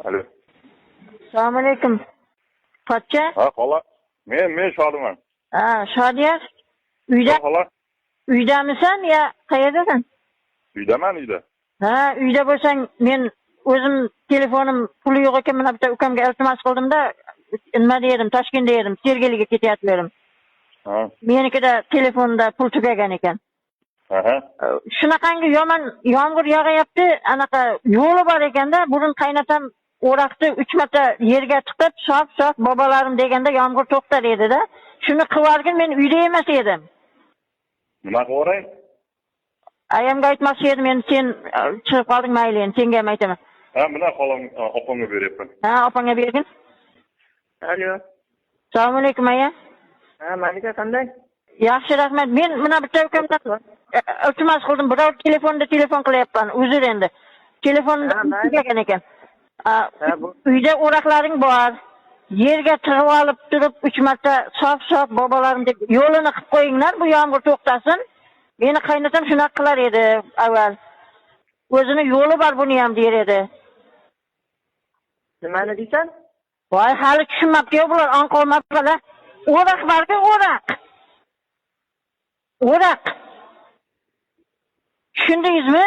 Alo. Assalomu alaykum. Pochcha? Ha, xola. Men Shodiman. Ha, Shodiyar. Uyda Ha, xola. uydamisan yo qayerdasan? Uydaman, uyda. Ha, uyda bo'lsang, men o'zim telefonim puli yo'q ekan, mana bitta ukamga iltimos qildimda, nima dedim, Toshkentda edim, Sergeliga ketyapti edim. Ha. Menikida telefonda pul tugagan ekan. Aha. Shunaqangi yomon yomg'ir yog'ayapti, anaqa yo'li bor ekanda, burun qaynatam o'roqni 3 marta yerga tiqib, sof sof bobolarim deganda yomg'ir to'xtar edi-da. Shuni qilargin men uyda emas edim. Nima qilaveray? Ayamga aytmoqchi edim, endi sen chiqib qolding, mayli, endi senga ham aytaman. Ha, mana xolam, opamga beryapman. Ha, opangga bergin. Alo. Assalomu alaykum, aya. Ha, Malika, qanday? Yaxshi, rahmat. Men mana bitta ukamdan iltimos qildim, biror telefonda telefon qilyapman. Uzr endi. Telefonda Ha, mayli. tugagan ekan. Ha, bu Uyda o'roqlaring bor. Yerga tig'ib olib turib 3 marta sof sof bobolarim deb yo'lini qilib qo'yinglar, bu yomg'ir to'xtasin. Meni qaynatam shunaqa qilar edi avval. O'zini yo'li bor buni ham der edi. Nimani deysan? Voy, hali tushunmabdi-yu bular, anqolmabdilar. O'roq borku, o'roq. O'roq. Tushundingizmi?